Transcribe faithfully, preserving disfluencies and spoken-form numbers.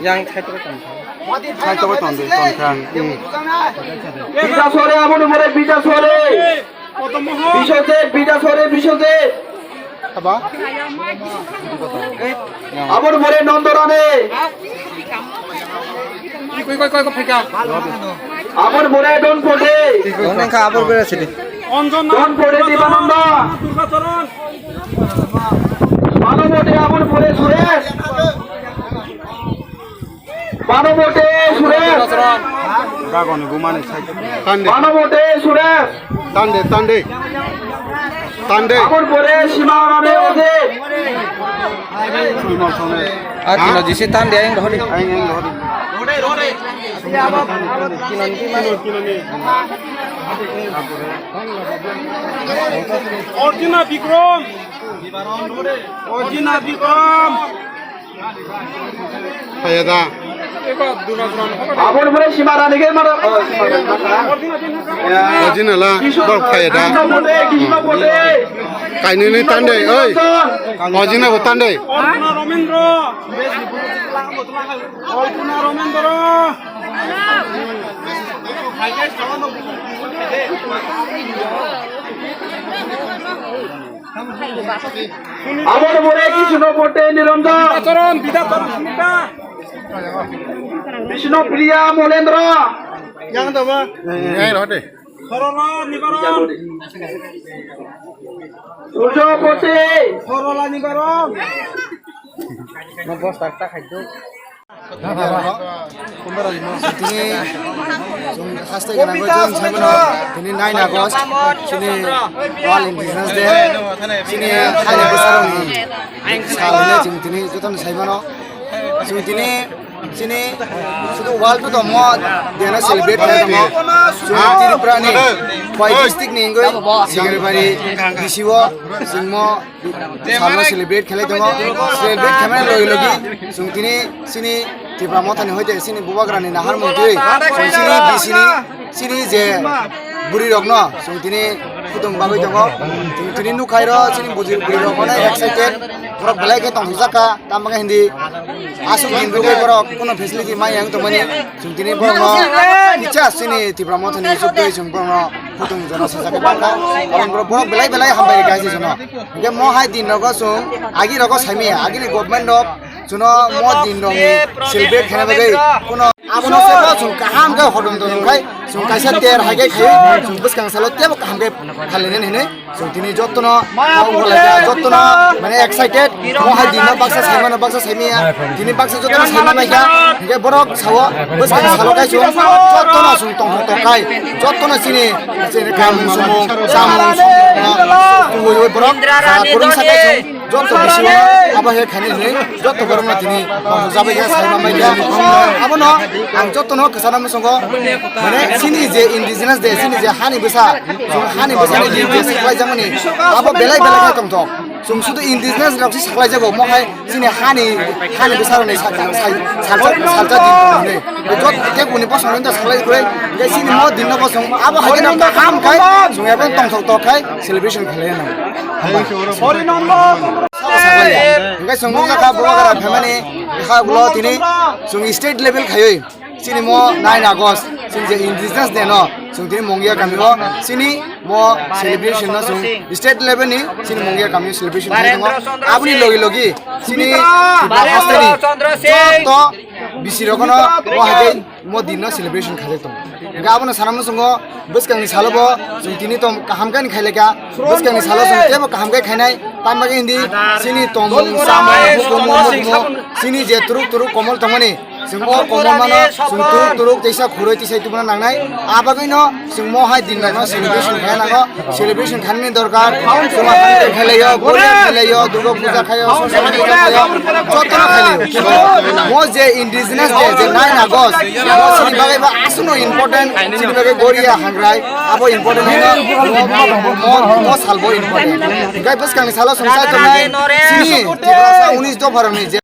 Yang khai tok tong kha. Khai tok tong de, tong kha. Hmm. Bidyaswari, aboni pore Bidyaswari. Biswajit, Bidyaswari, Biswajit. Haba? Aboni pore Nondorani. Koi, koi, koi, koi, phaikha. Aboni pore Don Phote. Don wngkha abor bera sidi. Don Phote Dibananda. Durgacharan. Bano Phote, aboni pore Suresh. Bano Phote Suresh. Dagoni bumani side. Tande. Bano Phote Suresh. Tande, tande. Tande. Aboni pore Simarani Ojit. Tui mal sone. Ah, kino jisi tande ayang dohori. Ayang, ayang dohori. Ordina Bikram. Ordina Bikram. Phaya da. Aboni pore Simarani ke maro. Ojina la, bor phaya da. Kainwi ni tande, oi. Ojina bo tande. Romendra. Romendra. Aboni pore Krishna Phote Niranjan. Bidyacharana, Bidyacharana Sumita. Krishna Priya Molendra. Yang tama. Yang rote. Sorola Nibaram. Surjo Phote. Sorola Nibaram. Tini chwng haste gwnangwi chwng sai mano, tini nine August, chini World Indigenous Day, chini haini bwsarokni sal hwnwi chwng tini jotono sai mano. Chwng tini chini sudu world o tongmo deno celebrate khlai tongo. Chwng Tripura ni Khowai district ni wngwi Segrepari B C o chwngmo Salno celebrate khlai tongo. Celebrate khlaimani logi logi chwng tini chini Tipra Mothani hoite chini Bubagrani nahar mungtwi chwng chini B C ni chini je bwrwi rokno chwng tini kutung bagwi tongo. Chwng tini nukhairo chini bwrwi rok onek excited, borok belai khe tongthokjak kha, tamo khe hindi aswk din rwgwi borok kuno facility manya wng tongmani. Chwng tini borokno kicha chini Tipra Mothani chukdui chwng borokno kutung jono sajak khe bangkha. Borok belai belai hambai rikha chini jono. Hingke mo hai din rogo chwng agi rogo saimaya, agini government rok chwngno mo din rok ni celebrate khaina bagwi kuno abono se bo chwng kaham khe hodom tong khai chwng kaisa ter hai khe khayo chwng bwskang salo tebo kaham khe khalinani hinwi chwng tini jottono jottono mane excited mo hai din no baksa saimano baksa saimaya tini baksa jottono saimano kha hingke borok sao bwskang salo khai chwng jottono chwng tong tong khai jottono chini chini kamung sumung samung sumung borok kurung sakai chwng Joto bisingo abo he khainai hinwi joto borokno tini tongthokjagwi khe sai manbai kha. Abono ang jotono kwchana muchungo, mane, chini je indigenous de, chini je hani bwsa, chwng hani bwsani din je saklaijakmani, abo belai belai khe tongthok. Chwng sudu indigenous rok se saklaijago, omo hai chini hani, hani bwsarokni sa-, sa-, salsa, salsa din tong hinwi. Jot-, tei buini bosongni wngkha saklai kwrwi, hingke chini mo dinno bosong, abo hai kheno kaham khai, chwng abo tongthok tok khai celebration khlai nang. Hingke chwng nukjakha Bubagra phaimani, bwkha ulo tini chwng state level khaiwi, chini mo nine August, chini je Indigenous Day no, chwng tini Mongia kamio, chini mo celebration no chwng state level ni, chini Mongia kamio celebration khai tongo. Aboni logi logi, chini Tripura hasteni, joto, Bisi rokno mo hai khe mo din no celebration khaijak tongo. Hingke abono sana muchungo bwskangni salo bo chwng tini tong kaham khe ni khailai kha. Bwskangni salo chwng tebo kaham khe khainai. Tamo khe hindi chini tongmung, chamung, hukumu, mukmu, chini je turuk turuk komol tongmani. Chwng o komol mano chwng turuk turuk teisa khurui teisa tubuna nangnai. A bagwi no Chwng mo hai din no celebration khlai nango, celebration khlaimani dorkar. Chwng hamjak khlailaio, Goria khlailaio, Durga puja khlaio, Saraswati puja khlaio, jotono khlaio. Kintu mo je indigenous day, je nine August, mo chini bagwi bo aswkno important, chini bagwi Goria hangrai, abo important hino, mo, mo, mo, mo sal bo important. Hingke bwskangni salo chwng sai tongnai, chini Tiprasa unis dopha rokni je